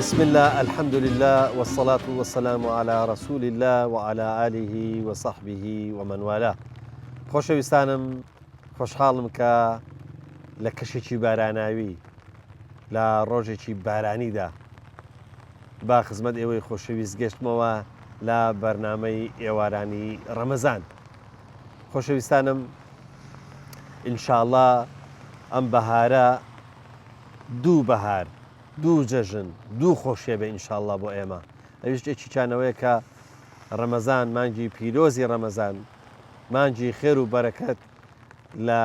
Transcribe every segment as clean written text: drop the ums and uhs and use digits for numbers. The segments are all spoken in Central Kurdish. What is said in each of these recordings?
بسم اللە الحمد للە والصلاة والسلام علی رسول اللە وعلی آله وصحبه ومن والاه خۆشەویستانم خۆشحاڵم کە لە کەشێکی باراناوی لە ڕۆژێکی بارانیدا با خزمەت ئێوەی خۆشەویست گەشتمەوە لە بەرنامەی ئێوارانی ڕەمەزان خۆشەویستانم ئینشاءاللە ئەم بەهارە دوو بەهار دوو جەژن دوو خۆشیە بێ ئینشاءاللە بۆ ئێمە ئەویش یەکیکیان ئەوەیە کە ڕەمەزان مانگی پیرۆزی ڕەمەزان مانگی خێر و بەرەکەت لە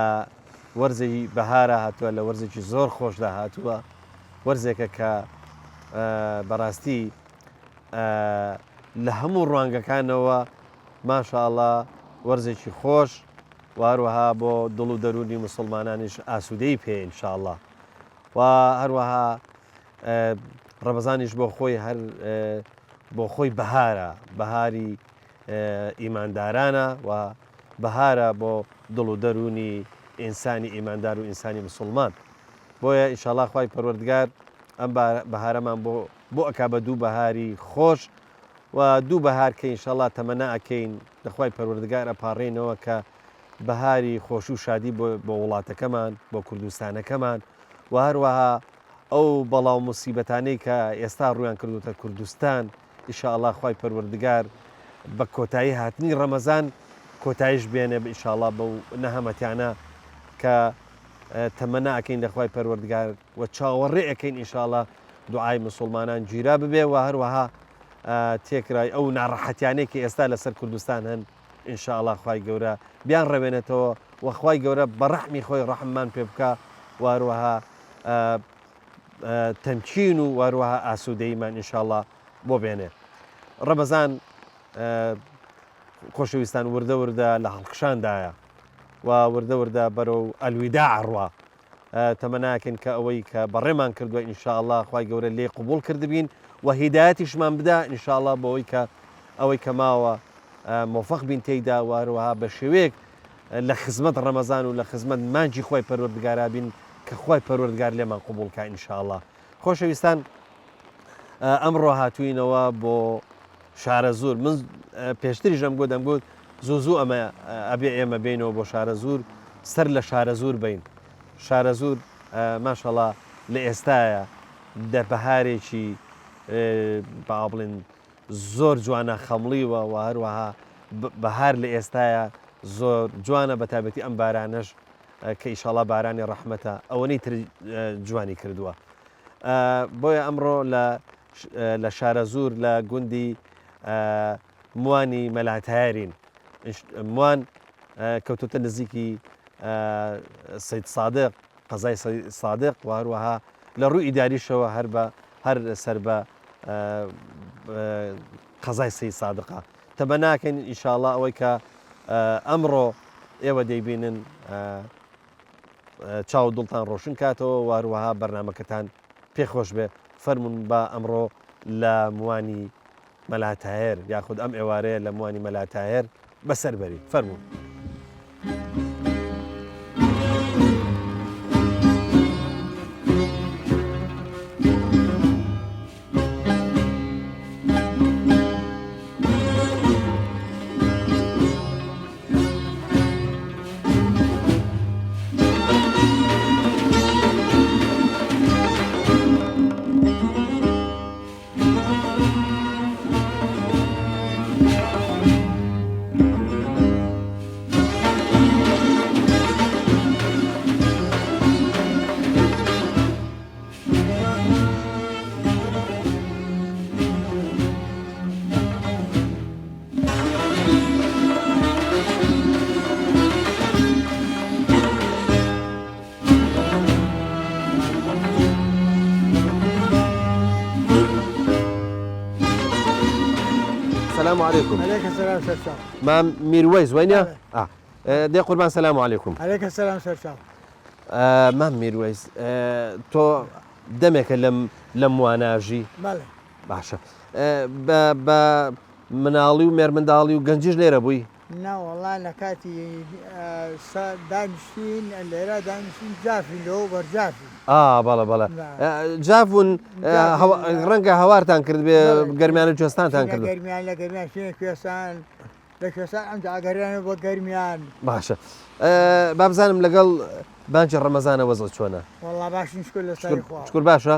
وەرزی بەهارە هاتووە لە وەرزێکی زۆر خۆشدا هاتووە وەرزێکە کە بەڕاستی لە هەموو ڕوانگەکانەوە ماشاءاللە وەرزێکی خۆش و هەروەها بۆ دڵ و دەروونی مسلمانانیش ئاسوودەی پێ ئینشاءاللە و هەروەها ڕەمەزانیش بۆ خۆی هەر بۆ خۆی بەهارە بەهاری ئیماندارانە و بەهارە بۆ دڵ و دەروونی ئینسانی ئیماندار و ئینسانی مسلمان بۆیە ئینشاءاللە خوای پەروەردگار ئەم بەهارەمان بۆ بۆ ئەکا بە دوو بەهاری خۆش و دوو بەهار کە ئینشاءاللە تەمەنا ئەکەین لە خوای پەروەردگار ئەپاڕێینەوە کە بەهاری خۆشی و شادی بۆ بۆ وڵاتەکەمان بۆ کوردستانەکەمان و هەروەها ئەو بەڵا و موسیبەتانەی کە ئێستا ڕوویان کردوتە کوردستان ئیشاءاللە خوای پەروەردگار بە کۆتایی هاتنی ڕەمەزان کۆتایش بێنێ ئیشاءاللە بەو نەهامەتیانە کە تەمەنا ئەکەین لە خوای پەروەردگار و چاوەڕێ ئەکەین ئیشاءاللە دوعای مسوڵمانان گیرا ببێ و هەروەها تێکرای ئەو ناڕەحەتیانەی کە ئێستا لەسەر کوردستان هەن ان شاء اللە خوای گەورە بیان ڕەوێنێتەوە و خوای گەورە بە ڕەحمی خۆی ڕەحممان پێ بکا و هەروەها تەمکین و هەروەها ئاسوودەییمان ان شاء اللە بۆ بێنێ ڕەمەزان خۆشەویستان وردە وردە لە هەڵکشاندایە و وردە وردە بەرەو ئەلویدا ئەڕوا تەمەناکەین کە ئەوەی کە بەڕێمان کردووە ان شاء اللە خوای گەورە لێی قبوڵ کردبین و هیدایەتیشمان بدا ان شاء اللە بۆ ئەوەی کە ئەوەی کە ماوە مۆفەق بین تێیدا و هەروەها بە شێوەیەک لە خزمەت ڕەمەزان و لە خزمەت مانگی خوای پەروەردگارا بین کە خوای پەروەردگار لێمان قبوڵ کا ان شاء اللە خۆشەویستان ئەمڕۆ هاتووینەوە بۆ شارەزوور من پێشتریش ئەم گوت ئەم گوت زوو زوو ئەمە ئەبێ ئێمە بینەوە بۆ شارەزوور سەر لە شارەزوور بین شارەزوور ماشەڵا لە ئێستاە دە بەهارێکی با بڵێن زۆر جوانە خەمڵیوە و هەروەها بەهار لە ئێستاە زۆر جوانە بە تایبەتی ئەم بارانەش کە ئیشاڵا بارانی ڕەحمەتە ئەوەنەی تر جوانی کردووە بۆیە ئەمڕۆ لە لە شارەزوور لە گوندی موانی مەلا تایەرین موان کەوتوتە نزیکی سید سادق قەزای سادق و هەروەها لە ڕووی ئیداریشەوە هەر بە هەر سەر بە قەزای سید سادقە تەمەناکەین ئینشاءاللە ئەوەی کە ئەمڕۆ ئێوە دەیبینن چاو و دڵتان ڕۆشن کاتەوە و هەروەها بەرنامەکەتان پێ خۆش بێ فەرمونون با ئەمڕۆ لە موانی مەلا تاهێر یاخود ئەم ئێوارەیە لە موانی مەلا تاهێر بەسەر بەرین فەرموون. سلام علیکم علیک السلام سەرچاو مام میروەیس وەنیە دێ قوربان سلام علیکم علیک السلام سەرچاو مام میروەیس تۆ دەمێکە لەم لەم واناژی بەڵێ باشە بە بە مناڵی و مێرمنداڵی و گەنجیش لێرە بووی؟ نا وەڵا لە کاتی سا دانیشتین لێرە دانیشتین جافین لەوە بەر جافین. ئا بەڵێ بەڵێ جاف بوون ڕەنگە هەوارتان کرد بێ گەرمیان و کوێستانتان کرد. گەرمیان لە گەرمیان چوینە کوێستان لە کوێستان ئەمجا ئەگەڕێنەوە بۆ گەرمیان. باشە با بزانم لەگەڵ بانگی ڕەمەزانە وەزع چۆنە؟ وەڵا باشین شکر لە سای خوا. شکر باشە؟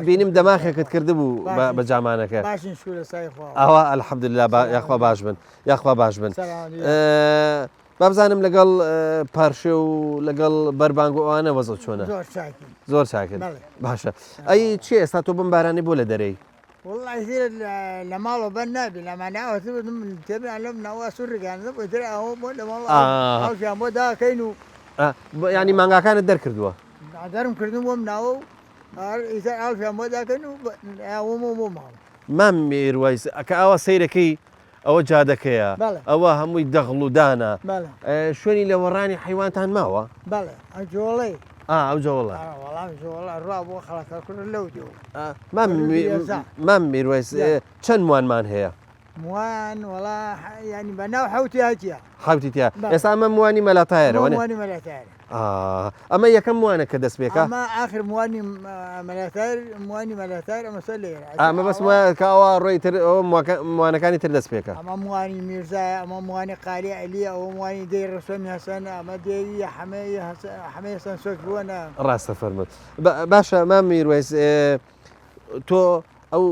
بینیم دەماخێکت کردبوو بە جامانەکە. باشین شکر لە سای خوا. ئاوا الحمدللە با یاخوا باش بن یاخوا باش بن. با بزانم لەگەڵ پارشێ و لەگەڵ بەربانگ و ئەوانە وەزع چۆنە؟ زۆر چاکین. زۆر چاکن. باشە ئەی چی ئێستا تۆ بەم بارانەی بۆ لە دەرێی؟ وەڵا ئیتر لە ماڵەوە بەر نابی لەمانە ئەوە تێبیان لەم ناوە سوورگان بۆ ئیتر ئەوە بۆ لە ماڵ ئاویان بۆ داکەین و ینی مانگاکانت دەرکردووە دەرم کردن بۆم ناوە و ئیتر ئاویان بۆ داکەن و ئەوەمە بۆ ماڵ مام میروایس کە ئاوا سەیرەکەی ئەوە جادەکەیە ئەوە هەمووی دەغڵ و دانە شوێنی لەوەڕانی حەیوانتان ماوە؟ بەڵێ ئەو جۆڵەی. ئا ئەو جەوڵە. ئارە وەڵا ئەم جۆڵە ڕوا بۆ خەڵەکە کوڕ لەو دێ و. مام مام میروەیس چەند موانمان هەیە؟ موان وەڵا یانی بە ناو حەوتی هاتیە. حەوتی تیا ئێستا ئەمە موانی مەلا تایەرە وەنیە؟ موانی مەلا تایەرە. ئەمە یەکەم موانە کە دەست پێکا؟ ئەمە ئاخر موانی مەلا تایەر موانی مەلا تایەر ئەمە سەر لێرە. ئەمە بەس کە ئەوە ڕۆی تر ئەوە موانەکانی تر دەست پێکا. ئەمە موانی میرزایە ئەمە موانی قاری عەلیە ئەوە موانی دێی ڕەسەنی هەسەنە ئەمە دێی حەمەی حەمەی هەسەن سۆک بووەنە. ڕاستە فەرمووت. باشە مام میروەیس تۆ ئەو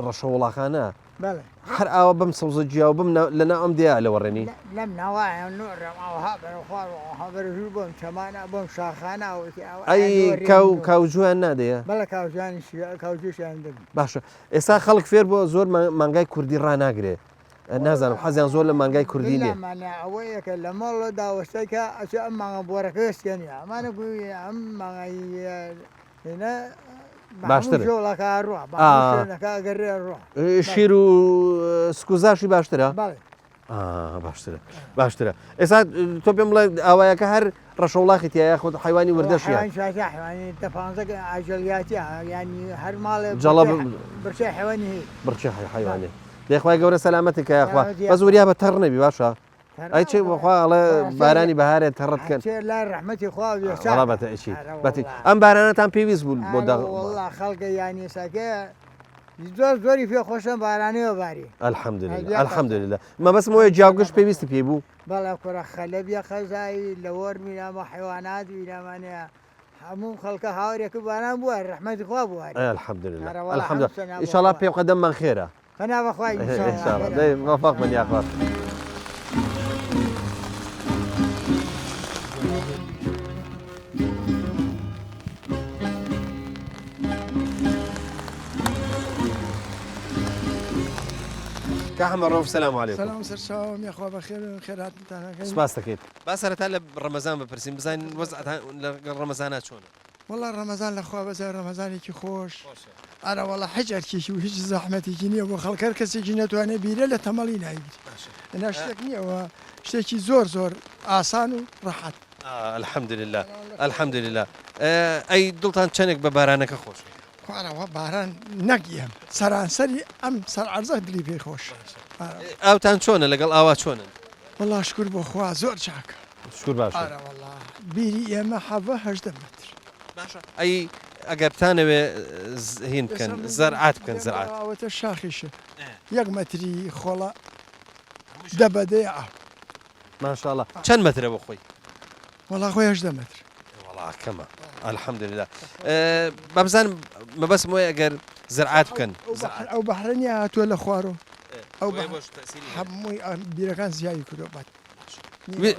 ڕەشە وڵاخانە بەڵێ. هەر ئاوا بەم سەوزە گیا و بەم لە ناو ئەم دێیا لەوەڕێنی؟ لەم ناوە نۆڕێم ئاوها بەرەو خوار و ئاوها بەرەو ژوور بۆم چەمانە بۆم شاخانە ئەوەتی ئاوا ئەی کاو کاوجویان نادەیە؟ بەڵێ کاوجویانیش کاوجوشیان دەبی. باشە ئێستا خەڵک فێر بووە زۆر مانگای کوردی ڕاناگرێ نازانم حەزیان زۆر لە مانگای کوردی نییە. مانە ئەوەیە کە لە ماڵەوە داوەشتای کە ئەچێ ئەم مانگا بۆرەکە شکێنی ئەمانە گوی ئەم مانگای هێنا باشترە. جۆڵەکە ڕوا شوێنەکە ئەگەرێ ڕوا شیر و سکوزاشی باشترە؟ بەڵێ باشترە باشترە ئێستا تۆ پێم بڵێ ئاوایەکە هەر ڕەشەوڵاخی تیا یاخود حیوانی وردەشیە هەر ماڵێ جەڵە برچە حیوانی هەیە بڕچە حیوانی دەخوای گەورە سەلامەتی کە یاخوا بەس وریا بە تەڕ نەبی باشە ئەی چێ بەخوا ئەڵێ بارانی بەهارێ تەڕت کەن لای ڕەحمەتی خوا وەڵا بەتەئکید بەتەئکید ئەم بارانەتان پێویست بوو بۆ دەغ وەڵا خەڵکە یانی ساکە زۆر زۆری پێ خۆشە بارانەوە باری الحمدلله الحمدلله مەبەستم ئەوەیە گیاوگژ پێویستی پێی بوو بەڵێ کوڕە خەلەبیە خەزایی لەوەر وینامە حیوانات وینامانەیە هەموو خەڵکە هاوارێک باران بووە ڕەحمەتی خوا بووە الحمدلله الحمدلله ان شاء الله پێ قەدەممان خێرە پەنا بەخوا ان شاء الله دەی مۆفەق بن یاخوا. کاک حەمە ڕەوف سلام علیکم. سلام سەرچاوم یاخوا بەخێر بێن خێرهاتنتان ئەکەین. سپاس دەکەین. با سەرەتا لە ڕەمەزان بپرسین بزانین وەزعتان لەگەڵ ڕەمەزانا چۆنە؟ وەڵا ڕەمەزان لە خوا بەزای ڕەمەزانێکی خۆش ئەرە وەڵا حیچ ئەرکێکی و هیچ زەحمەتێکی نییە بۆ خەڵک هەر کەسێکی نەتوانێ بیرە لە تەمەڵی نایگری ئەنا شتێک نییە وە شتێکی زۆر زۆر ئاسان و ڕەحەت. الحمدللە الحمدللە ئەی دڵتان چەنێک بە بارانەکە خۆشە؟ خوارەوە باران نەک ئێم سەرانسەری ئەم سەر عەرزە دلی پێی خۆش. ئاوتان چۆنە لەگەڵ ئاوا چۆنن؟ وەڵا شکور بۆ خوا زۆر چاکە. شکور باشە. ئارە وەڵا بیری ئێمە حەڤە 18 مەتر. باشە ئەی ئەگەر بتانەوێ هین بکەن زەرعات بکەن زەرعات. ئەوەتە شاخیشە یەک مەتری خۆڵە دە بەدەیە ئاو. ماشاءاللە چەند مەترە بۆ خۆی؟ وەڵا خۆی 18 مەتر. وەڵا کەمە الحمدلله با بزانم مەبەستم وایە ئەگەر زەرعات بکەن ئەو بەحرە نییە هاتووە لە خوارەوە ئەو هەمووی بیرەکان زیایی کردووە بەت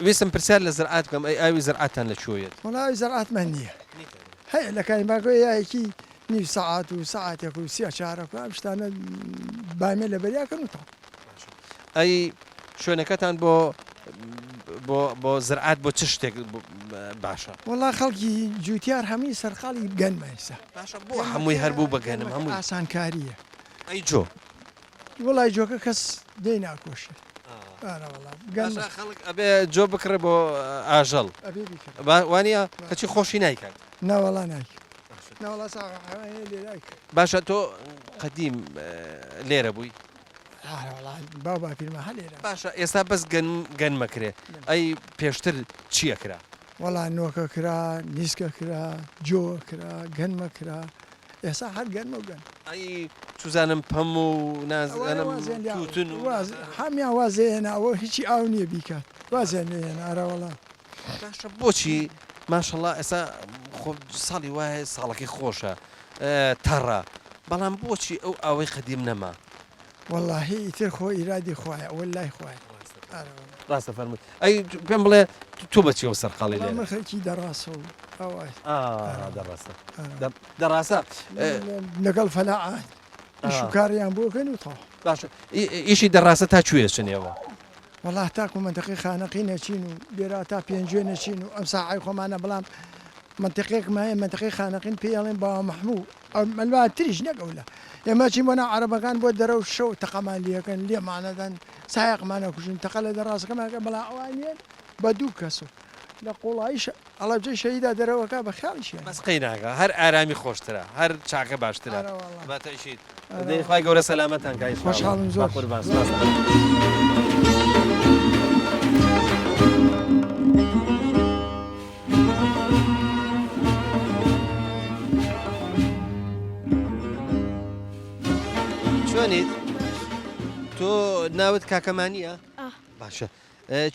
ویستم پرسیار لە زەرعات بکەم ئەی ئاوی زەرعاتان لە کوێ یەت؟ وەڵا ئاوی زەرعاتمان نییە هەیە لە کانی باکۆ یایەکی نیو سەعات و سەعاتێک و سێ چارەک و ئەم شتانە بامێ لە بەریاکەن و تەواو. ئەی شوێنەکەتان بۆ بۆ بۆ زرعات بۆ چ شتێک باشە؟ وەڵا خەڵکی جوتیار هەمووی سەرقاڵی گەنمە ئیستا. باشە بۆ هەمووی هەر بوو بە گەنم هەمووی؟ ئاسانکارییە. ئەی جۆ؟ وەڵای جۆکە کەس لێی ناکۆشێت. ئارە وەڵا گەنم. باشە خەڵک ئەبێ جۆ بکڕێ بۆ ئاژەڵ. ئەبێ بیکڕێ. وانییە؟ کەچی خۆشی نایکات. نا وەڵا نایکات. نا وەڵا ساغە حەیوان هەیە لێرە ئەیکات. باشە تۆ قەدیم لێرە بووی؟ ئارە وەڵا باو باپیرمە هەر لێرە. باشە ئێستا بەس گەنم گەنمە کرێ ئەی پێشتر چی ئەکرا؟ وەڵا نۆکە کرا نیسکە کرا جۆ کرا گەنمە کرا ئێستا هەر گەنمە و گەنم. ئەی چوزانم پەموو و نازانم توتن و. هەمیان وازێ هێنا ئەوە هیچی ئاو نییە بیکات وازیان لێ هێنا ئارە وەڵا. باشە بۆچی ماشەڵا ئێستا خۆ ساڵی وایە ساڵەکەی خۆشە تەڕە بەڵام بۆچی ئەو ئاوەی قەدیم نەما؟ وەڵاهی ئیتر خۆ ئیرادی خوایە ئەوە لای خوایە. ڕاستە فەرمووی ئەی پێم بڵێ تۆ بە چیەوە سەرقاڵی لێرە؟ من خەریکی دەڕاسە و ئەوە. دەڕاسە دەڕاسە لەگەڵ فەلاعات ئیش و کاریان بۆ کەن و تەواو. باشە ئیشی دەڕاسە تا کوێ ئەچن ئێوە؟ وەڵا تاکو مەنتقەی خانەقین ئەچین و لێرە تا پێنجوێن ئەچین و ئەم ساحەی خۆمانە بەڵام مەنتقێکمان هەیە مەنتقەی خانەقین پێی ئەڵێن باوە مەحموو ئەلوا تریش نەک ئەولا ئێمە ئەچین بۆ ناو عەرەبەکان بۆ دەرە و شەو تەقەمان لێکەن لێمان ئەدەن سایەقمان ئەکوژن تەقە لە دەڕاسەکەمان ئەکەن بەڵام ئەوان یەن بە دوو کەس و لە قوڵایی هەڵەبجەی شەهیدا دەرەوەکە بە خیاڵیشیان. بەس قەیناکە هەر ئارامی خۆشترە هەر چاکە باشترە بە تەئکید دەی خوای گەورە سەلامەتان کا ان شاء الله زۆر قوربان سپاس. چۆنیت تۆ ناوت کاکەمانیە باشە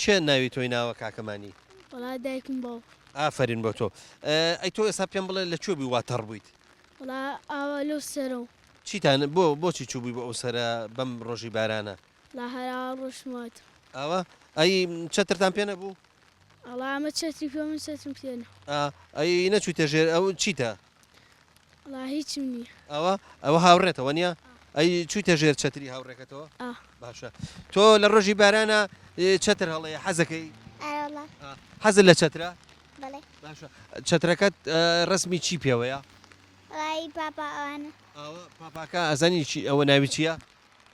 کێ ناوی تۆی ناوە کاکەمانی؟ وەڵا دایکم باوکم. ئافەرین بۆ تۆ. ئەی تۆ ئێستا پێم بڵێ لە کوێ بووی وا تەڕ بوویت؟ وەڵا ئاوا لەو سەرەوە. چیتان بۆ بۆچی چووبووی بۆ ئەو سەرە بەم ڕۆژی بارانە؟ وەڵا هەر ئاوا ڕۆشتمەوەتەوە. ئاوا؟ ئەی چەترتان پێ نەبوو؟ وەڵا ئەمە چەتری پێ من چەترم پێ نەبوو. ئا ئەی نەچوویتە ژێر ئەو چیتە؟ وەڵا هیچم نییە. ئەوە ئەوە هاوڕێتە وەنیە؟ ئەی چوویتە ژێر چەتری هاوڕێکەتەوە؟ ئا. باشە تۆ لە ڕۆژی بارانە چەتر هەڵەیە حەزەکەی؟ ئەرەوەڵا. حەزت لە چەترە؟ بەڵێ. باشە چەترەکەت ڕەسمی چی پێوەیە؟ وەڵایی پاپا ئەوانە. ئەوە پاپاکە ئەزانی چی ئەوە ناوی چییە؟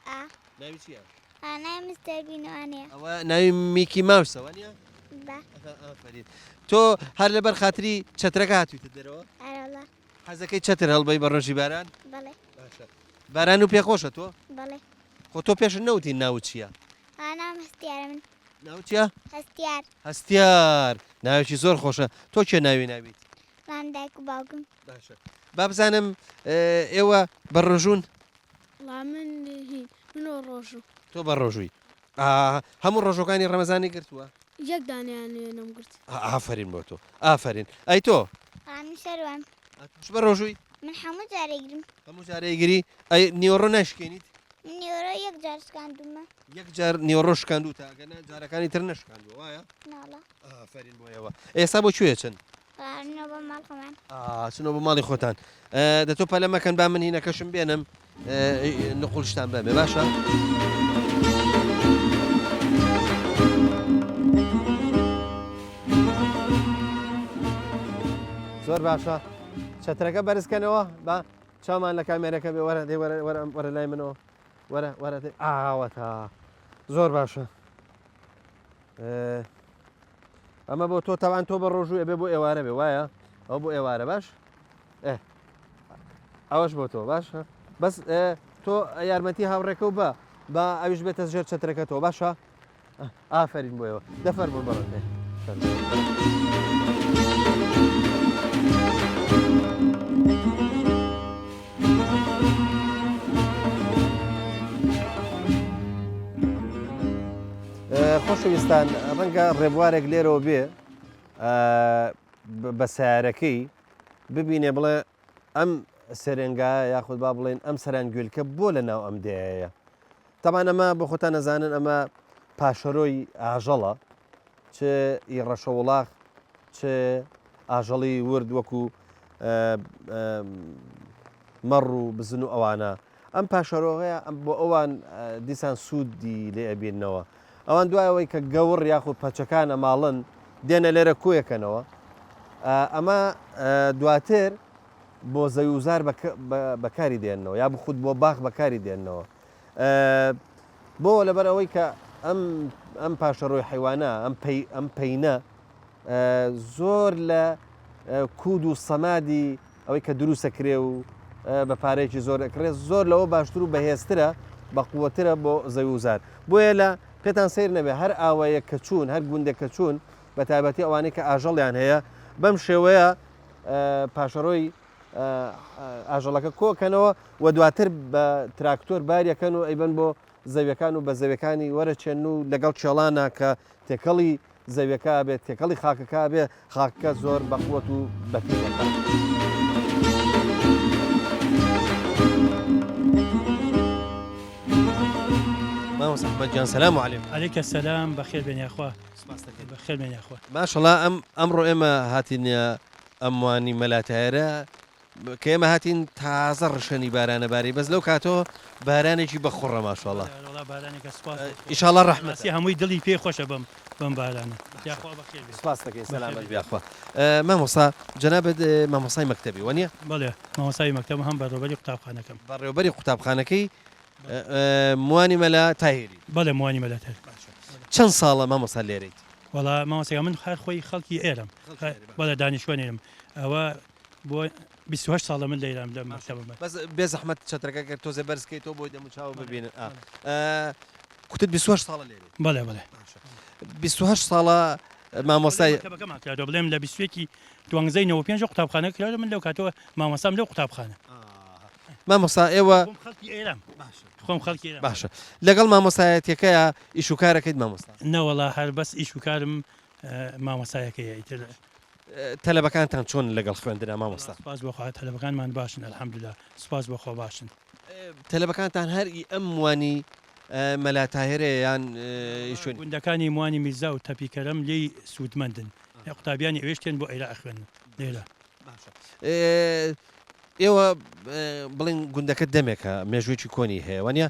ئا. ناوی چییە؟ ئا ناوی مستەر بین ئەوانەیە. ئەوە ناوی میکی ماوسە وانیە؟ بە. ئافەرین تۆ هەر لەبەر خاتری چەترەکە هاتوویتە دەرەوە؟ ئەرەوەڵا. حەزەکەی چەتر هەڵبەی بە ڕۆژی باران؟ بەڵێ. باشە باران و پێخۆشە تۆ؟ بەڵێ. خۆ تۆ پێشت نەوتی ناوت چییە؟ ئا ناوم هەستیارە من. ناوت چییە؟ هەستیار. هەستیار ناوێکی زۆر خۆشە تۆ کێ ناوی ناویت؟ مام دایک و باوکم. باشە با بزانم ئێوە بە ڕۆژوون؟ وەڵا من هین من وە ڕۆژوو. تۆ بە ڕۆژووی هەموو ڕۆژەکانی ڕەمەزانی گرتووە؟ یەک دانەیان نوێ نەمگرت. ئافەرین بۆ تۆ ئافەرین ئەی تۆ؟ وەڵا من شەروان. تۆش بە ڕۆژووی؟ من هەموو جارێ گرم. هەموو جارێ گری ئەی نیوەڕۆ ناشکێنیت؟ من نیوەڕۆ یەک جار شکاندوومە. یەک جار نیوەڕۆ شکاندووتە ئەگەر نا جارەکانی تر نەشکاندووە وایە؟ ناڵا. ئافەرین بۆ ئێوە ئێستا بۆ کوێ چن؟ ئەچنەوە بۆ ماڵ خۆمان. ئەچنەوە بۆ ماڵی خۆتان. دە تۆ پەلە مەکەن با من هینەکەشم بێنم نقولشتان بەمێ باشە؟ زۆر باشە چەترەکە بەرزکەنەوە با چامان لە کامێرەکە بێ وەرە دێ وەرە وەرە وەرە لای منەوە وەرە وەرە دێ ئاوەتا زۆر باشە ئەمە بۆ تۆ تاوان تۆ بە ڕۆژوو ئەبێ بۆ ئێوارە بێ وایە ئەو بۆ ئێوارە باش ئەوەش بۆ تۆ باش بەس تۆ یارمەتی هاوڕێکە و بە با ئەویش بێتە ژێر چەترەکە تۆ باشە ئافرین بۆیەوە دەفەرمونون بەڕێ خۆشەویستان ڕەنگە ڕێبوارێک لێرەوە بێ بە سیارەکەی ببینێ بڵێ ئەم سەرنگا یاخود با بڵێن ئەم سەرانگوێلکە بۆ لە ناو ئەم دێیە تەمان ئەمە بۆ خۆتان نەزانن ئەمە پاشەرۆی ئاژەڵە چ ئی ڕەشەوڵاخ چ ئاژەڵی ورد وەکو مەڕ و بزن و ئەوانە ئەم پاشەرۆغەیە ئەم بۆ ئەوان دیسان سوودی لێ ئەبیننەوە ئەوان دوای ئەوەی کە گەوڕ یاخود پەچەکان ئەماڵن دێنە لێرە کۆیەکەنەوە ئەمە دواتر بۆ زەویوزار بەکاری دێنەوە یا بخود بۆ باخ بەکاری دێنەوە بۆ لەبەر ئەوەی کە ئەم ئەم پاشەڕۆی حیوانە ئەم پەی ئەم پەینە زۆر لە کود و سەمادی ئەوەی کە دروستە کرێ و بە پارەیەکی زۆر ئەکڕێ زۆر لەوە باشتر و بەهێزترە. بەقوەترە بۆ زەوی و زار. بۆیە لە پێتان سەیر نەبێ هەر ئاوایەک کە چوون، هەر گوندێک کە چوون، بە تایبەتی ئەوانەی کە ئاژەڵیان هەیە، بەم شێوەیە پاشەڕۆی ئاژەڵەکە کۆکەنەوە و دواتر بە تراکتۆر باریەکەن و ئەیبەن بۆ زەویەکان و بە زەویەکانی وەرەچێن و لەگەڵ کێڵانە کە تێکەڵی زەویەکە ئەبێت تێکەڵی خاکەکە ئەبێ خاکەکە زۆر بەقوەت و بەپیت دەکات. مامۆستا ئەحمەد گیان سلام علیکم. علیک السلام بەخێر بێن یاخوا بەخێر بێن یاخوا. ماشەڵا ئەم ئەمڕۆ ئێمە هاتینە ئەموانی مەلا تایەرە کە ئێمە هاتین تازە ڕشەنی بارانە باری بەس لەو کاتەوە بارانێکی بە خوڕە ماشاءاللە وەڵا بارانێکە سوپاس بۆ خوا. ئیشاڵا ڕەحمەتە. ڕاستی هەمووی دڵی پێ خۆشە بەم بەم بارانە یاخوا بەخێر بێی. سپاست دەکەین سەلامەت بی یاخوا. مامۆستا جەنابت مامۆستای مەکتەبی وەنیە؟ بەڵێ مامۆستای مەکتەبم هەم بەڕێوبەری قوتابخانەکەم. بەڕێوبەری قوتابخانەکەی موانی مەلا تاهیری؟ بەڵێ موانی مەلا تاهیر. چەند ساڵە مامۆستا لێرەیت؟ وەڵا مامۆستا گیان من هەر خۆی خەڵکی ئێرەم بەڵێ دانیشتوانی ئێرەم ئەوە بۆ 28 ساڵە من لەیرام لە مەکتەبم. بەس بێ زەحمەت چەترەکە گەر تۆزێ بەرز کەیتەوە بۆی دەموچاو ببینن. کوتت 28 ساڵە لێرەی؟ بەڵێ بەڵێ. 28 ساڵە مامۆستای مەکتەبەکەمان کراتەوە بڵێم لە 21 دوانزەی 95 قوتابخانە کراوە من لەو کاتەوە مامۆستام لەو قوتابخانە. مامۆستا ئێوە خۆم خەڵکی ئێرەم خۆم خەڵکی ئێرەم. باشە لەگەڵ مامۆستایەتیەکەیا ئیش و کارەکەیت مامۆستا؟ نەوەڵا هەر بەس ئیش و کارم مامۆستایەکەیە ئیتر. تەلەبەکانتان چۆنن لەگەڵ خوێندنا مامۆستا؟ سوپاس بۆ خوا تەلەبەکانمان باشن الحمدللە سوپاس بۆ خوا باشن. تەلەبەکانتان هەر ئی ئەم موانی مەلا تاهێرەیە یان ئی شوێنی؟ گوندەکانی موانی میرزا و تەپی کەرەم لێی سوودمەندن قوتابیانی ئەوێش تێن بۆ ئێرە ئەخوێنن لێرە. باشە ئێوە بڵێن گوندەکە دەمێکە مێژوویەکی کۆنی هەیە وانە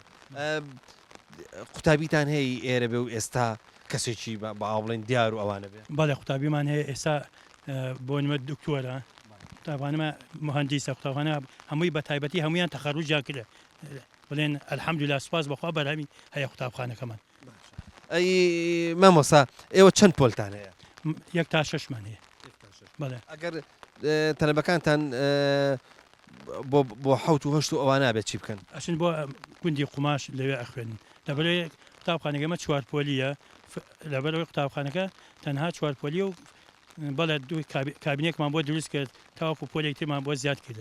قوتابیتان هەیە ئێرە بێ و ئێستا کەسێکی با بڵێن دیار و ئەوانە بێ؟ بەڵێ قوتابیمان هەیە ئێستا بۆ نمە دکتۆرە قوتابخانەمە مهندیسە قوتابخانە هەمووی بە تایبەتی هەمویان تەخەروجیان کرد بڵێن الحمدلله سوپاس بەخوا بەرهەمی هەیە قوتابخانەکەمان. ئەی مامۆستا ئێوە چەند پۆلتان هەیە؟ یەک تا شەشمان هەیە. بەڵێ. ئەگەر تەلەبەکانتان بۆ بۆ حەوت و هەشت و ئەوانە بێت چی بکەن؟ ئەچن بۆ گوندی قوماش لەوێ ئەخوێنن. لەبەرئەوەی قوتابخانەکەی ئێمە چوار پۆلییە، لەبەرئەوەی قوتابخانەکە تەنها چوار پۆلییە و بەڵێ دوو کابینێکمان بۆ دروست کرد تاوەکو پۆلێکی ترمان بۆ زیاد کرد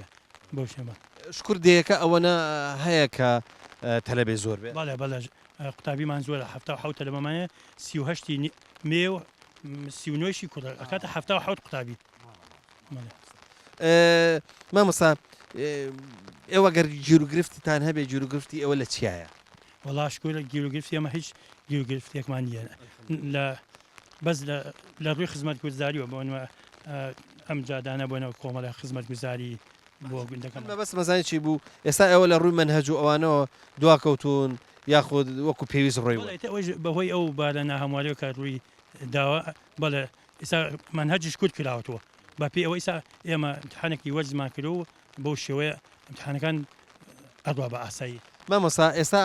بەو شێوە. شوکر دێیەکە ئەوەنە هەیە کە تەلەبەی زۆر بێ؟ بەڵێ بەڵێ قوتابیمان زۆرە 77 تەلەبەمان هەیە 38 ی مێ و 39 شی کوڕە ئەکاتە 77 قوتابی. مامۆستا ئێوە گەر گیروگرفتتان هەبێ گیروگرفتی ئێوە لە چیایە؟ وەڵا شکور گیروگرفتی ئێمە هیچ گیروگرفتێکمان نییە لە بەس لە ڕووی خزمەتگوزاریەوە بۆ نمە ئەم جادانە بۆنەوە کۆمەڵە خزمەتگوزاری بۆ گوندەکەمان. مەبەستم ئەزانی چی بوو ئێستا ئێوە لە ڕووی مەنهەج و ئەوانەوە دواکەوتوون یاخود وەکو پێویست ڕۆیوون؟ بەڵێ ئەوەیش بەهۆی ئەو بارە ناهەمواریەوە کە ڕووی داوە بەڵێ ئیستا مەنهەجیش کورت کراوەتەوە بە پێی ئەوە ئیستا ئێمە ئیمتحانێکی وەرزمان کرد و بەو شێوەیە ئیمتحانەکان ئەڕوا بە ئاسایی. مامۆستا ئێستا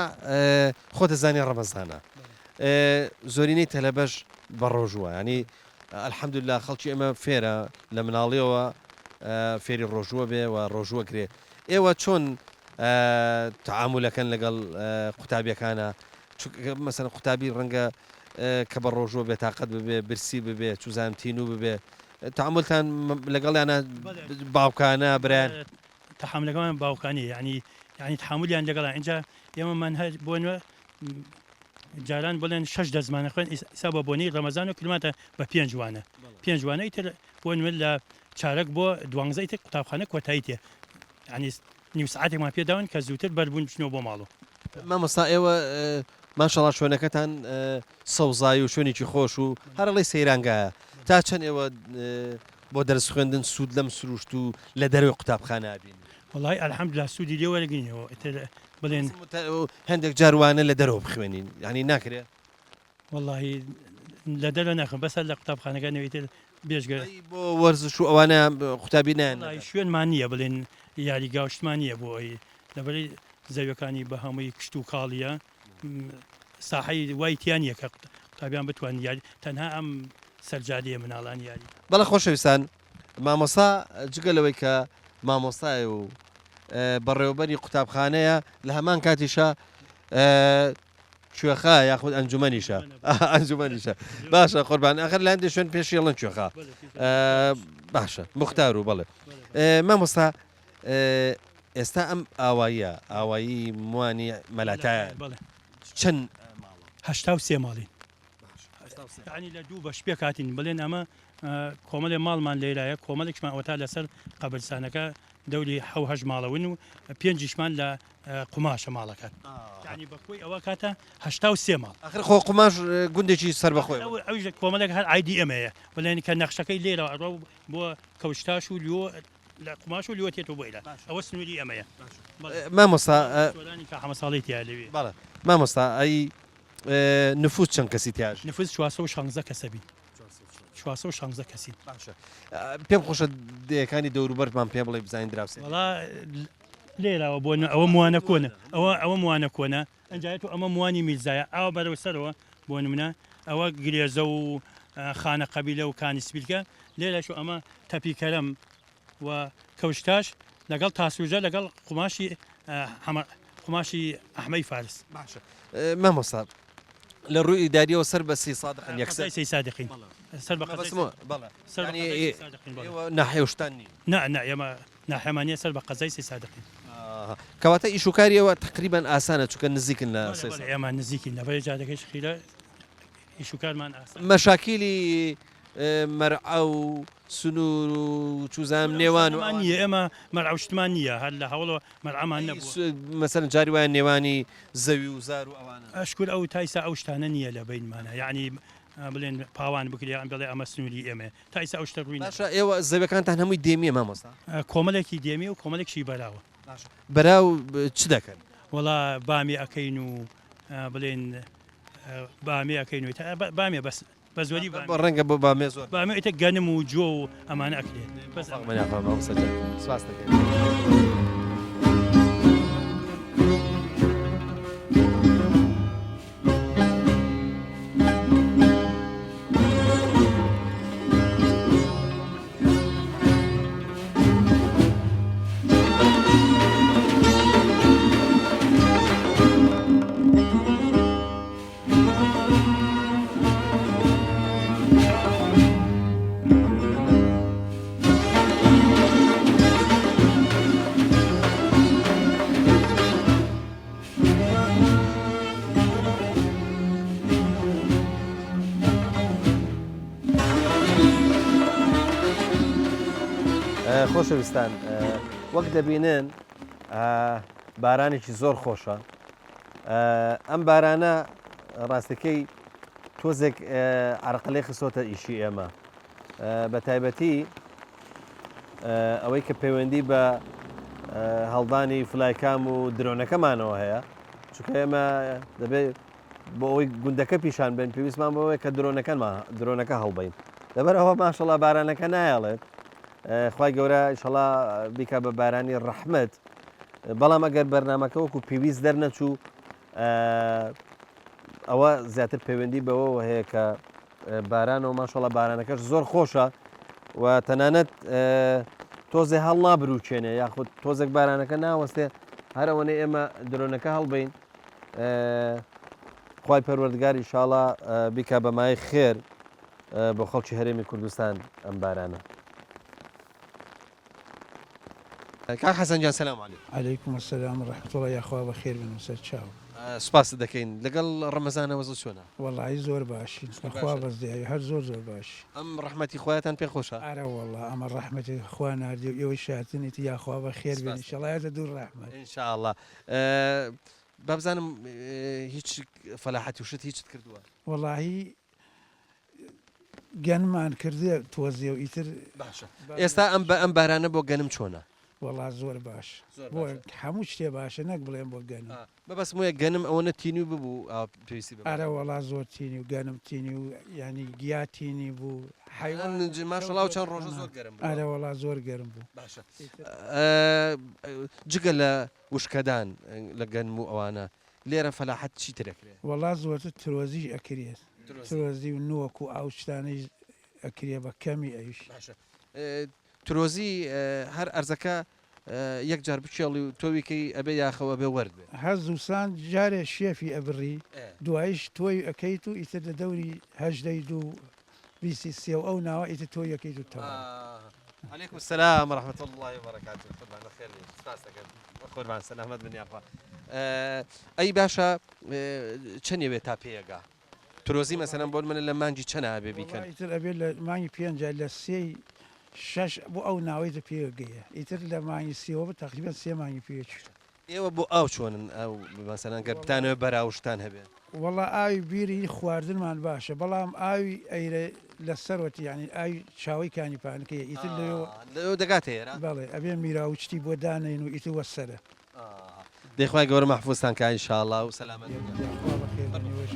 خۆت ئەزانی ڕەمەزانە زۆرینەی تەلەبەش بە ڕۆژووە یانی الحمدللە خەڵکی ئێمە فێرە لە مناڵیەوە فێری ڕۆژووە بێ و ڕۆژووە گرێ ئێوە چۆن تەعامولەکەن لەگەڵ قوتابیەکانە چونکە مەسەلەن قوتابی ڕەنگە کە بە ڕۆژووە بێتاقەت ببێ برسی ببێ چوزانم تینوو ببێ تەعامولتان لەگەڵیانە باوکانە برایان؟ تەحامولەکەمان باوکانیە یعنی یعنی تەحامولیان لەگەڵا ئینجا ئێمە مەنهەج بۆ نوێ جاران بڵێن شەش دەزمانە خوێن ئیسا بە بۆنەی ڕەمەزان و کردمانتە بە پێنج وانە پێنج وانە ئیتر بۆ نوێ لە چارەک بۆ دوانزە ئیتر قوتابخانە کۆتایی تێ یعنی نیو سەعاتێکمان پێ داون کە زووتر بەربوون بچنەوە بۆ ماڵەوە. مامۆستا ئێوە ماشەڵا شوێنەکەتان سەوزایی و شوێنێکی خۆش و هەرڵی سەیرانگایە تا چەند ئێوە بۆ دەرس خوێندن سوود لەم سروشت و لە دەرەوەی قوتابخانە ئەبینن؟ وەڵای الحمدللە سوودی لێ وەرەگرینەوە ئیتر بڵێن. هەندێک جار وانە لە دەرەوە بخوێنین یانی ناکرێ؟ وەڵاهی لە دەرەوە ناخوێن بەس هەر لە قوتابخانەکان ئیتر بێجگە. ئەی بۆ وەرزش و ئەوانە قوتابی نایەن؟ وەڵاهی شوێنمان نییە بڵێن یاریگا و شتمان نییە بۆ ئەوی لەبەرەی زەویەکانی بە هەمووی کشت و کاڵیە ساحەی وای تیا نییە کە قوتابیان بتوانن یاری تەنها ئەم سەرجادەیە مناڵان یاری. بەڵێ خۆشەویستان مامۆستا جگە لەوەی کە مامۆستایە و بەڕێوەبەری قوتابخانەیە لە هەمان کاتیشا. کوێخا یاخود ئەنجومەنیشە ئەنجومەنیشە باشە قوربان ئەخر لە هەندێ شوێن پێشی ئەڵێن کوێخا باشە مختار و بەڵێ مامۆستا ئێستا ئەم ئاواییە ئاوایی موانی مەلاتایە چەند ماڵە؟ 83 ماڵین یعنی لە دوو بەش پێکهاتین بڵێن ئەمە کۆمەڵێ ماڵمان لێرایە کۆمەڵێکمان ئەوەتا لەسەر قەبرسانەکە دەوری حەو هەشت ماڵەون و پێنجیشمان لە قوماشە ماڵەکان یعنی بە کۆی ئەوە کاتە 83 ماڵ. ئاخر خۆ قوماش گوندێکی سەربەخۆیە. ئەویش کۆمەڵێک هەر ئایدی ئێمەیە بڵێن کە نەخشەکەی لێرەوە ئەڕوا بۆ کەوشتاش و لۆ لە قوماش و لۆ تێتەوە بۆ ئێرە ئەوە سنووری ئێمەیە. مامۆستا سۆرانی کە حەمە ساڵی تیا لەوێ. بەڵێ مامۆستا ئەی نفوس چەند کەسی تیا ژی؟ نفوس 416 کەسە بین. 416 کەسین. باشە پێم خۆشە دێیەکانی دەوروبەرمان پێ بڵێ بزانین دراوسێ. وەڵا لێراوە بۆ ئەوە موانە کۆنە ئەوە ئەوە موانە کۆنە ئەنجایەت و ئەمە موانی میرزایە ئاوا بەرەو سەرەوە بۆ نمونە ئەوە گرێزە و خانە قەبیلە و کانی سپیلکە لێرەش و ئەمە تەپی کەرەم و کەوشتاش لەگەڵ تاسوجە لەگەڵ قوماشی حەمە قوماشی ئەحمەی فارس. باشە مامۆستا لە ڕووی ئیداریەوە سەر بە سەیسادقن یەکسەر؟ قەزای سەیسادقین سەر بە قەزای بەڵێ سەر بە قەزای سەیسادقین بەڵێ. ئێوە ناحیە و شتان نین؟ نا نا ئێمە ناحیەمان نیە سەر بە قەزای سەیسادقین. کەواتە ئیش و کاری ئێوە تەقریبەن ئاسانە چونکە نزیکن لە بەڵێ بەڵێ ئێمە نزیکین لە بەرەی جادەکەیش خیرە ئیش و کارمان ئاسانە. مەشاکیلی مەرعە و سنوور و چوزانم نێوان و ئەوانە. نییە ئێمە مەرعە و شتمان نییە هەر لە هەوڵەوە مەرعەمان نەبووە. مەسەلەن جاری وایە نێوانی زەوی و زار و ئەوانە. ئەشکور ئەو تایسا ئەو شتانە نییە لە بەینمانە یەعنی بڵێن پاوان بکرێ یان بڵێ ئەمە سنووری ئێمەیە تا ئیستا ئەو شتە ڕووی نەداوە. باشە ئێوە زەویەکانتان هەمووی دێمییە مامۆستا؟ کۆمەلێکی دێمی و کۆمەلێکشی بەراوە. باشە بەراو چ دەکەن؟ وەڵا بامێ ئەکەین و بڵێن بامێ ئەکەین و بامێ بەس. بە زۆری بە ڕەنگە بۆ بامێ زۆر بامێ ئیتر گەنم و جۆ و ئەمانە ئەکرێت بەس مامۆستا گیان سپاست دەکەین. خۆشەویستان وەک دەبینن بارانێکی زۆر خۆشە ئەم بارانە ڕاستەکەی تۆزێک عرقلەی خستۆتە ئیشی ئێمە بە تایبەتی ئەوەی کە پەیوەندی بە هەڵدانی flycam و درۆنەکەمانەوە هەیە چونکە ئێمە دەبێت بۆ ئەوەی گوندەکە پیشان بن پێویستمان بەوەیە کە درۆنەکەمان درۆنەکە هەڵبین لەبەر ئەوە ماشەڵا بارانەکە نایەڵێت خوای گەورە ئیشەڵا بیکا بە بارانی ڕەحمەت بەڵام ئەگەر بەرنامەکە وەکو پێویست دەرنەچوو ئەوە زیاتر پەیوەندی بەوەوە هەیە کە بارانەوە ماشەڵا بارانەکەش زۆر خۆشە و تەنانەت تۆزێ هەڵ نابروچێنێ یاخود تۆزێک بارانەکە ناوەستێ هەرەوەنە ئێمە درۆنەکە هەڵبین خوای پەروەردگار ئیشاڵا بیکا بە مای خێر بۆ خەڵکی هەرێمی کوردستان ئەم بارانە. کاک حەسەن گیان سلام علیکم. علیکم السلام و رحمە اللە یاخوا بەخێر بن سەر چاو. سوپاست دەکەین لەگەڵ ڕەمەزانە وەزع چۆنە؟ وەڵایی زۆر باشین بەخوا بەزیایی هەر زۆر زۆر باشین. ئەم ڕەحمەتی خوایەتان پێ خۆشە؟ ئەرەوەڵا ئەمە ڕەحمەتی خوا ناردی و ئێوەی شاتن ئیتر یاخوا بەخێر بێن ئیشەڵا یاتە دوور ڕەحمەت. ان شاء اللە بابزانم هیچ فەلاحەتی و شت هیچت کردووە؟ وەڵایی گەنمان کردە تۆزێ و ئیتر. باشە ئێستا ئەم بە ئەم بارانە بۆ گەنم چۆنە؟ وەڵا زۆر باش بۆ هەموو شتێ باشە نەک بڵێم بۆ گەنم. مەبەستم وەیە گەنم ئەوەنە تینوو ببوو ئاوا پێویستی بە باران. ئەرە وەڵا زۆر تینی و گەنم تینی و یانی گیا تینی بوو حەیوان ماشەڵا ئەو چەند ڕۆژە زۆر گەرم بوو. ئەرە وەڵا زۆر گەرم بوو. باشە جگە لە وشکەدان لە گەنم و ئەوانە لێرە فەلاحەت چی تر ئەکرێ؟ وەڵا زۆرتر ترۆزیش ئەکرێت ترۆزی و نۆک و ئاو شتانەیش ئەکرێ بە کەمی ئەویش. باشە ترۆزی هەر ئەرزەکە. یەک جار بکێڵی و تۆوی کەی ئەبێ یاخەو ئەبێ وەرد بێ. هەر زووسان جارێ شێفی ئەبڕی دواییش تۆوی ئەکەیت و ئیتر لە دەوری هەژدەی دوو بیستی سێ و ئەو ناوە ئیتر تۆوی ئەکەیت و تەواو. علیکم السلام ورحمة اللە وبرکاته قوربان بەخێر بێی سپاس دەکەم قوربان سەلامەت بن یاخوا ئەی باشە چەند ئەوێ تا پێیەگا ترۆزی مەسەلەن بۆ منە لە مانگی چەند ئەبێ بیکەن؟ وەڵا ئیتر ئەبێ لە مانگی پێنجا لە سێی شەش بۆ ئەو ناوەی تر پێگەیە ئیتر لە مانگی سێوە بە تەقریبەن سێ مانگی پێ چوو. ئێوە بۆ ئاو چۆنن ئاو مەسەلەن گەر بتانەوێ بەراوشتان هەبێ؟ وەڵا ئاوی بیری خواردنمان باشە بەڵام ئاوی ئەیرە لە سەروەتی یانی ئاوی چاوەی کانی پانکەیە ئیتر لەوێوە. لەوێوە دەگاتە ئێرە؟ بەڵێ ئەبێ میراوچتی بۆ دانێین و ئیتر وەسەرە. دەی خوای گەورە مەحفوزتان کا ان شاء اللە و سەلامەت بن. یاخوا بەخێر بێن ئێوەش.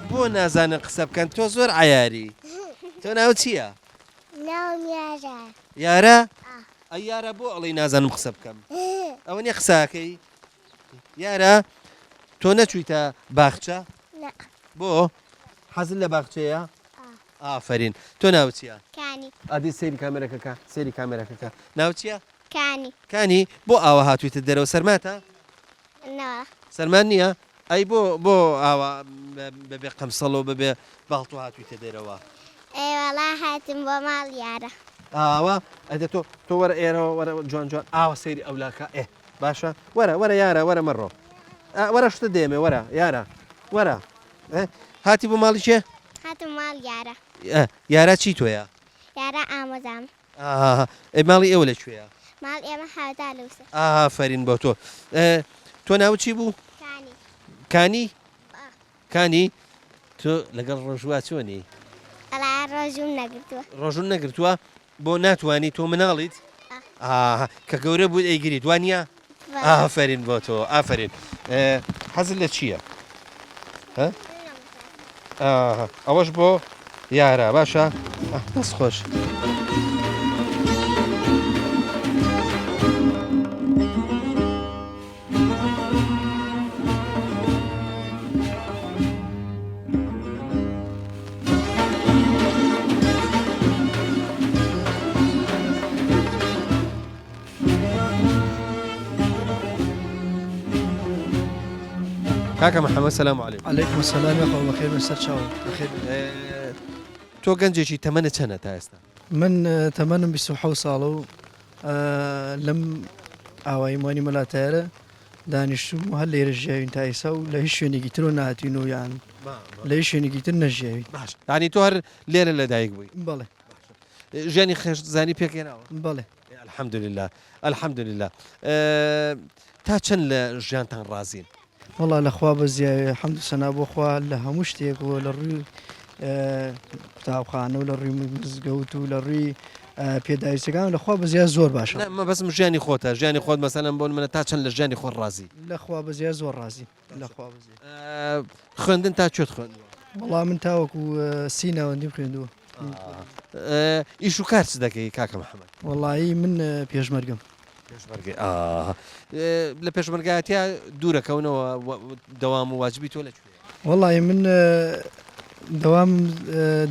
بۆ نازانن قسە بکەن تۆ زۆر عەیاری تۆ ناوت چییە؟ ناوم یارە. یارە؟ ئەی یارە بۆ ئەڵێی نازانم قسە بکەم؟ ئەوە نیە قسە ئەکەی؟ یارە تۆ نەچوویتە باخچە؟ نا. بۆ؟ حەزت لە باخچەیە؟ ئافەرین. تۆ ناوت چییە؟ کانی. ئەدی سەیری کامێرەکە کە، سەیری کامێرەکە کە. ناوت چییە؟ کانی. کانی، بۆ ئاوا هاتوویتە دەرەوە سەرماتە؟ نەوەڵا. سەرمات نییە؟ ئەی بۆ بۆ ئاوا بەبێ قەمسەڵ و بەبێ باڵتۆ هاتوویتە دەرەوە؟ ئەی وەڵا هاتم بۆ ماڵ یارە. ئاوا؟ ئەدە تۆ تۆ وەرە ئێرەوە وەرە جوان جوان ئاوا سەیری ئەولاکە ئێ باشە وەرە وەرە یارە وەرە مەڕۆ وەرە شتە دێمێ وەرە یارە وەرە هاتی بۆ ماڵی کێ؟ هاتم ماڵ یارە. یارە چی تۆیە؟ یارە ئامۆزام. ئاها ئەی ماڵی ئێوە لە کوێیە؟ ماڵ ئێمە حەوتا لوسە. ئافەرین بۆ تۆ. تۆ ناوت چی بوو؟ کانی. کانی؟ کانی تۆ لەگەڵ ڕۆژووا چۆنی؟ وەڵا ڕۆژووم نەگرتووە. ڕۆژوون نەگرتووە؟ بۆ ناتوانی تۆ مناڵیت؟ ئاها کە گەورە بوویت ئەیگریت وا نییە؟ ئافەرین بۆ تۆ ئافەرین. حەزت لە چییە؟ ئەوەش بۆ یارە باشە دەست خۆش. کاکە محمد سلام علیکم. علیکم السلام یاخوا بەخێر بێن سەر چاوم بەخێر بێن. تۆ گەنجێکی تەمەنت چەنە تا ئێستا؟ من تەمەنم 27 ساڵە و لەم ئاوایی مانی مەلا تایەرە دانیشتوم و هەر لێرە ژیاوین تا ئێستا و لە هیچ شوێنێکی ترۆ نهاتوین و یان لە هیچ شوێنێکی تر نەژیاوین. باش یانی تۆ هەر لێرە لەدایک بووی؟ بەڵێ. ژیانی خێزانی پێکهێناوە؟ بەڵێ. الحمدللە الحمدللە تا چەند لە ژیانتان ڕازین؟ وەڵا لە خوا بەزیاوێ حەمد و سەنا بۆ خوا لە هەموو شتێک و لە ڕووی قوتابخانە و لە ڕووی مزگەوت و لە ڕووی پێداویستەکان لە خوا بەزیا زۆر باشە. نا مەبەستم ژیانی خۆتە ژیانی خۆت مەسەلەن بۆ نمونە تا چەند لە ژیانی خۆت ڕازی؟ لە خوا بەزیا زۆر ڕازیم لە خوا بەزیا. خوێندن تا کوێت خوێندووە؟ وەڵا من تاوەکو سی ناوەندیم خوێندووە. ئیش و کار چ دەکەی کاکە محەمەد؟ وەڵایی من پێشمەرگەم. پێشمەرگەی ئاها لە پێشمەرگایەتیا دوورەکەونەوە دەوام و واجبی تۆ لە کوێیە؟ وەڵایی من دەوام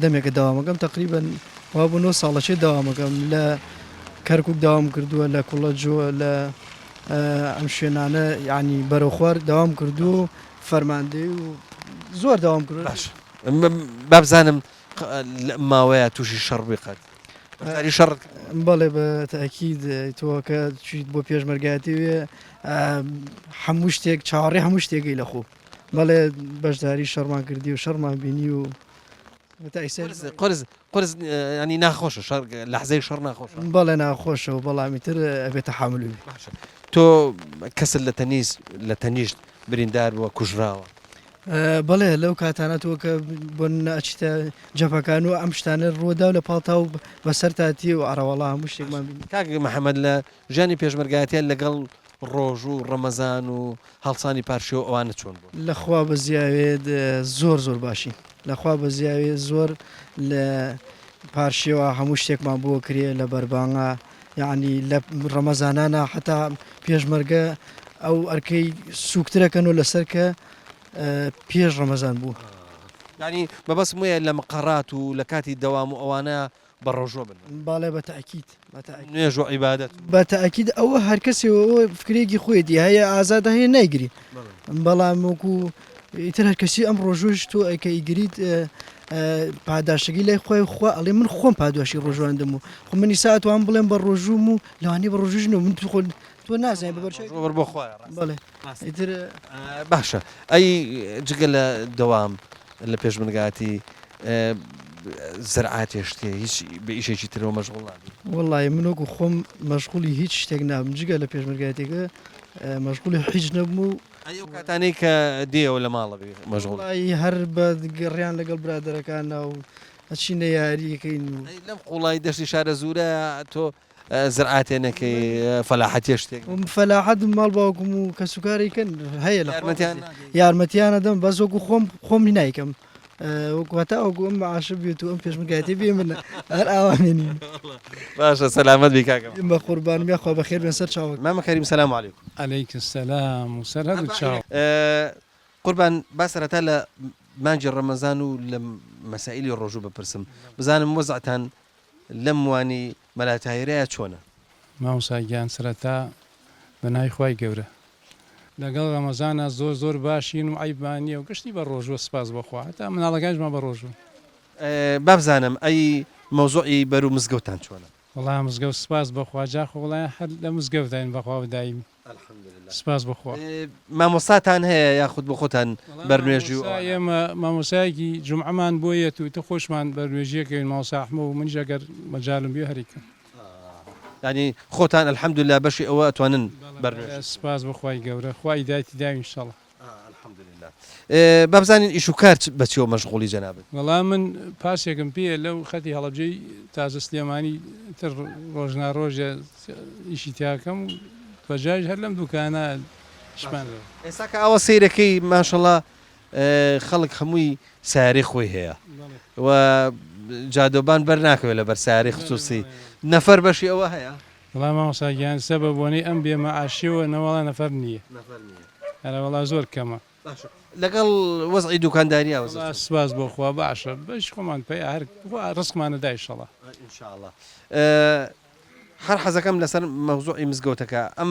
دەمێکە دەوامەکەم تەقریبەن وا بۆ نۆ ساڵەچێ دەوامەکەم لە کەرکک داوام کردووە لە کوڵەجۆ لە ئەم شوێنانە یعنی بەرەو خوار داوام کردووە و فەرماندەی و زۆر داوام کردووە. باش بابزانم لەم ماوەیە تووشی شەڕ بووی قەت؟ بەشداری شەڕت کردووە؟ بەڵێ بە تەئکید تۆ کە چویت بۆ پێشمەرگایەتی وێ هەموو شتێک چاوەڕێ هەموو شتێکی لە خۆ بەڵێ بەشداری شەڕمان کردی و شەڕمان بینی و قرس قرس ینی ناخۆشە شەڕ لەحزەی شەڕ ناخۆشە بەڵێ ناخۆشە و بەڵامی تر ئەبێ تەحامل بی. باشە تۆ کەست لە تەنیس لە تەنیشت بریندار بووە کوژراوە؟ بەڵێ لەو کاتانە تۆ کە بۆ نمونە ئەچیتە جەپەکان و ئەم شتانە ڕووەدا و لە پاڵتا و بەسەرتا تێ و ئەڕەوەڵا هەموو شتێکمان بینی. کاک محەمەد لە ژیانی پێشمەرگایەتیان لەگەڵ ڕۆژ و ڕەمەزان و هەڵسانی پارشێو ئەوانە چۆن بوون؟ لە خوا بەزیاوێت زۆر زۆر باشین لە خوا بەزیاوێ زۆر لە. پارشێوە هەموو شتێکمان بۆ کرێ لە بەربانگا یەعنی لە ڕەمەزانانا حەتا پێشمەرگە ئەو ئەرکەی سووکترەکەن و لەسەر کە پێش ڕەمەزان بوو. یانی مەبەستم وەیە لە مقەڕات و لە کاتی دەوام و ئەوانە بە ڕۆژوە بن. بەڵێ بە تەئکید بە تەئکید. نوێژ و عیبادەت و. بە تەئکید ئەوە هەر کەسێ ئەوە فکرەیەکی خۆیەتی هەیە ئازادە هەیە نایگری بەڵام وەکو ئیتر هەر کەسی ئەم ڕۆژوەش تۆ کە ئیگریت پاداشتەکەی لای خوای خوا ئەڵێ من خۆم پاداشتی ڕۆژواندم و خۆ من ئیسا ئەتوانم بڵێم بە ڕۆژووم و لەوانەیە بە ڕۆژووش نەبم من خۆ تۆ نازانی بە بەرچاوی ڕۆژوو بۆ خوایە ڕاستە. بەڵێ ئیتر. باشە ئەی جگە لە دەوام لە پێشمەرگایەتی زەرعاتێ شتێ هیچ بە ئیشێکی ترەوە مەشغوڵ نابی؟ وەڵی من وەکو خۆم مەشغوڵی هیچ شتێک نابم جگە لە پێشمەرگایەتیەکە مەشغوڵی هیچ نەبم و ئەی ئەو کاتانەی کە دێیەوە لە ماڵە بی مەشغوڵی؟ وەڵی هەر بە گەڕیان لەگەڵ برادەرەکانا و ئەچینە یاریەکەین و. ئەی لەم قوڵایی دەشتی شارەزوورە تۆ زرعاتێ نەکەی فەلاحەتێ شتێک نەکەی؟ فەلاحەت ماڵ باوکم و کەسوکاری کەن هەیە لە یارمەتیان نادەی؟ یارمەتیان ئەدەم بەس وەکو خۆم خۆم نایکەم وەکو هەتا وەکو ئەم معاشە بێت و ئەم پێشمەرگایەتی بێ من هەر ئاوا مێنین. باشە سەلامەت بی کاکە. بە قوربانم یاخوا بەخێر بێن سەر چاوەکەم. مامە کەریم سلام علیکم. علیک السلام و سەر هەردوو چاو. قوربان با سەرەتا لە مانگی ڕەمەزان و لە مەسائیلی ڕۆژوو بپرسم بزانم وەزعتان لەم وانی مەلا تاهیرەیا چۆنە؟ مامۆستا گیان سەرەتا بە ناوی خوای گەورە. لەگەڵ ڕەمەزانا زۆر زۆر باشین و عەیبمان نیە و گشتی بە ڕۆژوە سپاس بۆ خوا هەتا مناڵەکانیشمان بە ڕۆژوون. بابزانم ئەی مەوزوعی بەرو مزگەوتتان چۆنە؟ وەڵا مزگەوت سپاس بۆ خوا جا خۆ وەڵا هەر لە مزگەوتاین بەخوا و دایمی الحمدللە. سپاس بۆ خوا. مامۆستاتان هەیە یاخود بۆ خۆتان وەڵا بەرنوێژی و مامۆستا ئەوانە؟ ئێمە مامۆستایەکی جومعەمان بۆ یەت و ئیتر خۆشمان بەرنوێژیەکەین مامۆستا ئەحمە و منیش ئەگەر مەجالم بێ هەریکەم. یانی خۆتان الحمدللە بەشی ئەوە ئەتوانن بەڵێ بەرنوێژ بەڵێ سپاس بۆ خوای گەورە خوا هیدایەتی داوین انشاءاللە. الحمدللە با بزانین ئیش و کار بە چیەوە مەشغوڵی جەنابت؟ وەڵا من پاسێکم پێیە لەو خەتی هەڵەبجەی تازە سلێمانی تر ڕۆژ نا ڕۆژێ ئیشی تیاکەم و بەجاریش هەر لەم دوکانە ئیشمان لەو. ئێستا کە ئاوا سەیرەکەی ماشەڵا خەڵک هەمووی سەیارەی خۆی هەیە و جادەوبان بەر ناکەوێت لەبەر سەیارەی خسوسی نەفەر بەشی ئەوە هەیە؟ وەڵا مامۆستا گیان سە بە بۆنەی ئەم بێ مەعاشیەوە نەوەڵا نەفەر نیە ئەرە وەڵا زۆر کەمە. باشە لەگەڵ وەزعی دوکانداریا وەزع وەڵا چۆنە؟ سوپاس بۆ خوا باشە بەش خۆمان پەیا هەر خوا ڕزقمان ئەدا ئیشەڵا. ان شاء اللە هەر حەزەکەم لەسەر مەوزوعی مزگەوتەکە ئەم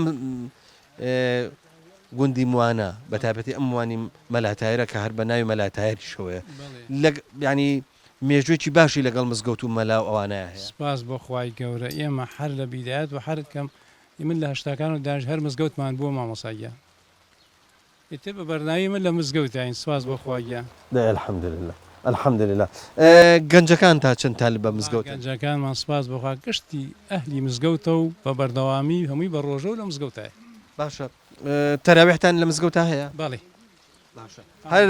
گوندی موانە بە تایبەتی ئەم موانی مەلا تایرە کە هەر بە ناوی مەلا تایریشەوەیە لە یانی مێژووێکی باشی لەگەڵ مزگەوت و مەلا و ئەوانەیا هەیە. سوپاس بۆ خوای گەورە ئێمە هەر لە بیدایەت و هەر کەم من لە هەشتاکان و دانش هەر مزگەوتمان بووە مامۆستا گیان ئیتر بە بەرنامی من لە مزگەوتاین سوپاس بۆ خوا گیان. دەی الحمدللە الحمدللە گەنجەکان تا چەند تالب بە مزگەوتن؟ گەنجەکانمان سوپاس بۆ خوا گشتی ئەهلی مزگەوتە و بە بەردەوامی هەمووی بە ڕۆژە و لە مزگەوتایە. باشە تەراویحتان لە مزگەوتا هەیە؟ بەڵی. باشە هەر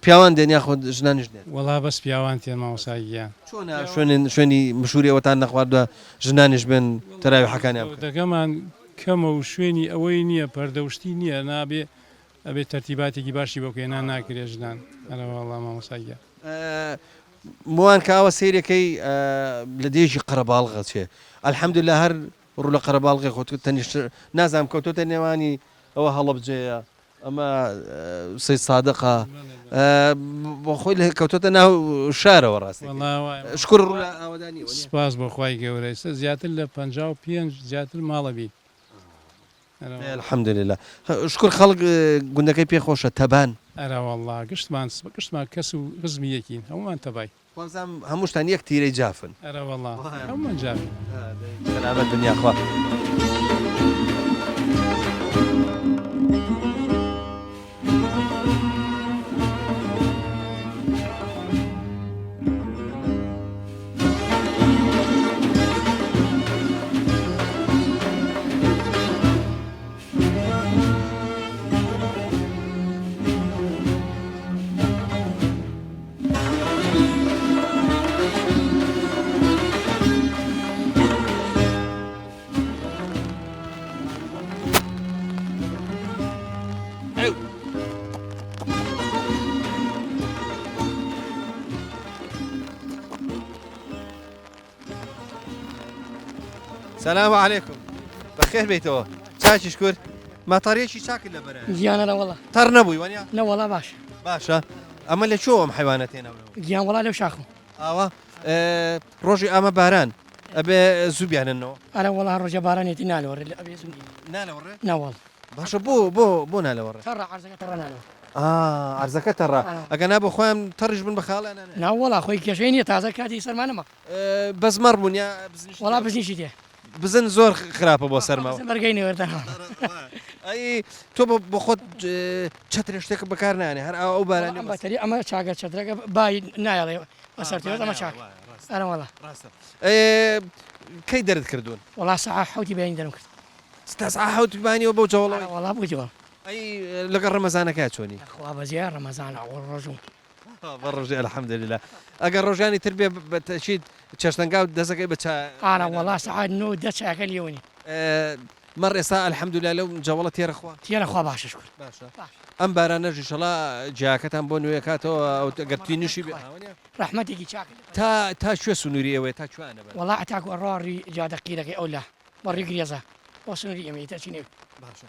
پیاوان دێن یاخود ژنانیش دێن؟ وەڵا بەس پیاوان تێن مامۆستا گیان. چۆنە شوێنن شوێنی مشوری ئەوەتان نەخواردوە ژنانیش بێن تەراویحەکانیان بکەن؟ مزگەوتەکەمان کەمە و شوێنی ئەوەی نیە پەردە و شتی نیە نابێ ئەبێ تەرتیباتێکی باشی بۆ بکەین نا ناکرێ ژنان ئەرەوەڵا مامۆستا گیان. موان کە ئاوا سەیرەکەی لە دێژی قەرەباڵغ ئەچێ الحمدللە هەر ڕوو لە قەرەباڵغی خۆت تەنیشت نازانم کەوتۆتە نێوانی ئەوە هەڵەبجەیە ئەمە سەید سادقە بۆ خۆی لە کەوتۆتە ناو شارەوە ڕاستی شکر ڕوو لە ئاوەدانی سپاس بۆ خوای گەورە ئێستا زیاتر لە 55 زیاتر ماڵە بین الحمدلله شکر خەڵک گوندەکەی پێ خۆشە تەبان. ئەرە وەڵا گشتمان گشتمان کەس و خزمی یەکین هەموومان تەباین. وابزانم هەمووشتان یەک تیرەی جافن. ئەرەوەڵا هەموومان جافین. سەلامەت بن یاخوا. سلام علیکم بەخێر بێیتەوە چاکیش کور مەتەڕیەکی چاکت لەبەرە گیانە لە وەڵا تەڕ نەبووی وانە نە وەڵا باش باشە ئەمە لە کوێوە ئەم حیوانە تێناوە گیان وەڵا لەو شاخم ئاوا ڕۆژی ئامە باران ئەبێ زوو بیاننەوە ئەرە وەڵا ڕۆژە بارانێتی نالەوەڕێ ئەبێ زوو نالەوەڕێ نەوەڵ باشە بۆ بۆ بۆ نالەوەڕێ تەڕە عەرزەکە تەڕە نالەوە عەرزەکە تەڕە ئەگە نا بۆ خۆیان تەڕیش بن بە خاڵیان ناوەڵا خۆی کێشەی نییە تازە کاتی سەرمانەمە بەس مەڕ بوون یا بزنیشی وەڵا بزنیشی تێ. بزن زۆر خراپە بۆ سەرما. بزن بەرگەی نەوێتە. ئەی تۆ بۆ خۆت چەترێ شتێک بەکار نانێ هەر ئەو بارانی ئەم بەتەری ئەمە چاکە چەترەکە بای نایەڵێ بەسەر تێ ئەمە چاک ئەرە وەڵا ڕاستە کەی دەرت کردوون؟ وەڵا سەعا حەوتی بەیانی دەرم کرد. تا سەعا حەوتی بەیانیەوە بەو جەوەڵەوە؟ وەڵا بۆ جەوەڵ. ئەی لەگەڵ ڕەمەزانەکە چۆنی؟ خوا بەزیای ڕەمەزانە ڕۆژووم. بە ڕۆژی الحمدللە ئەگەر ڕۆژانی تر بێ بە تەئکید چێشتەنگاو دەسەکەی بە چا ئارە وەڵا سەعات نۆ دە چایەکە لێوەنی. مەڕ ئێستا الحمدللە لەو جەوەڵە تێرە خوا. تێرە خوا باشە شکور. باشە ئەم بارانەش ئیشەڵا جیاکەتان بۆ نوێ کاتەوە ئەو گەر تینوشی بێ ڕەحمەتێکی چاک. تا تا کوێ سنووری ئێوەیە تا کوێ ئەنەبەن؟ وەڵا ئەتاکو ئەڕوا ڕی جادە قیرەکەی ئەولا بە ڕی گرێزە بۆ سنووری ئێمە ئیتر چی نەوێ. باشە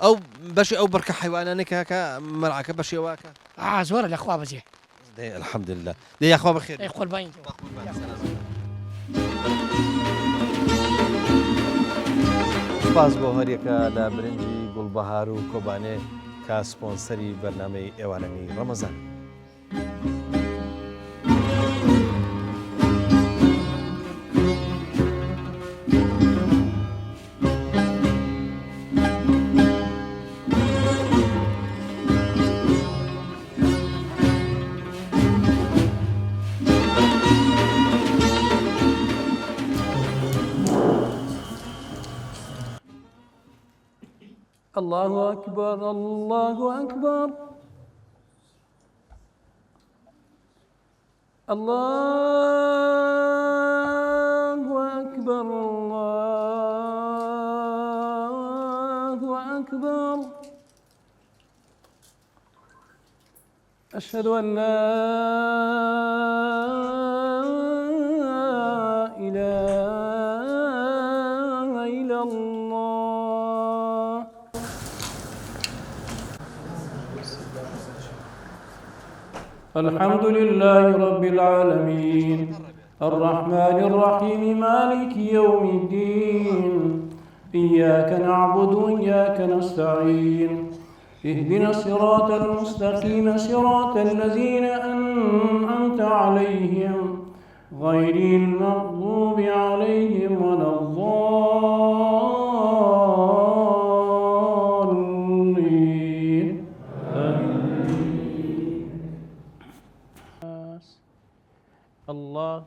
ئەو بەشی ئەو بڕکە حەیوانانەی کاکە مەرعەکە بەشی ئەوە ئەکا؟ ئا زۆرە لە خوا بەجێ. دەی الحمدللە دەی یاخوا بەخێر دەی قوربانی تۆ. سوپاس بۆ هەریەکە لە برنجی گوڵبەهار و کۆبانێ کە سپۆنسەری بەرنامەی ئێوارانی ڕەمەزانن. اللە اکبر اللە اکبر اللە اکبر اللە اکبر اشهد ان لا اله الا الله الحمد لله رب العالمين الرحمن الرحيم مالك يوم الدين إياك نعبد وإياك نستعين اهدنا الصراط المستقيم صراط الذين أنعمت عليهم غير المغضوب عليهم ولا الضالين آمين الله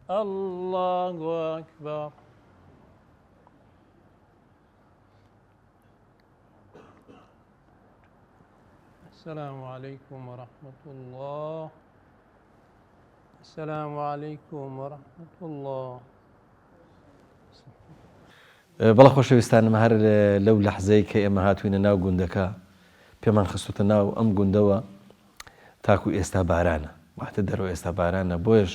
اللە اکبر. السلام علیکم ورحمة الله السلام علیکم ورحمة الله. بەڵێ خۆشەویستانم هەر لەو لەحزەی کە ئێمە هاتوینە ناو گوندەکە پێمان خستوتە ناو ئەم گوندەوە تاکو ئێستا بارانە واتە دەرەوە ئێستا بارانە بۆیەش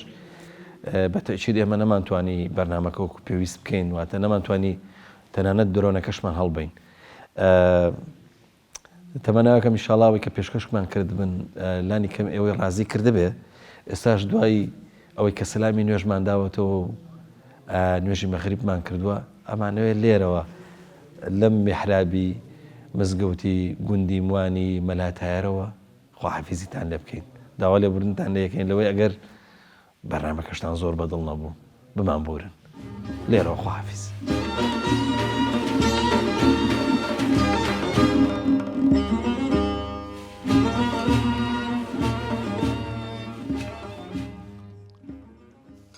بە تەئکید ئێمە نەمانتوانی بەرنامەکە وەکو پێویست بکەین واتە نەمانتوانی تەنانەت درۆنەکەشمان هەڵبین تەمەناکەم ئیشاڵاوی کە پێشکەشمان کردبن لانی کەم ئێوەی ڕازی کردبێ ئێستاش دوای ئەوەی کە سەلامی نوێژمان داوەتەوە و نوێژی مەغریبمان کردووە ئەمانەوێت لێرەوە لەم میحرابی مزگەوتی گوندی موانی مەلا تایەرەوە خواحافیزیتان لێ بکەین داوا لێبوردنتان لێ ئەکەین لەوەی ئەگەر بەرنامەکەشتان زۆر بەدڵ نەبوو بمانبورن لێرەوە خواحافیز.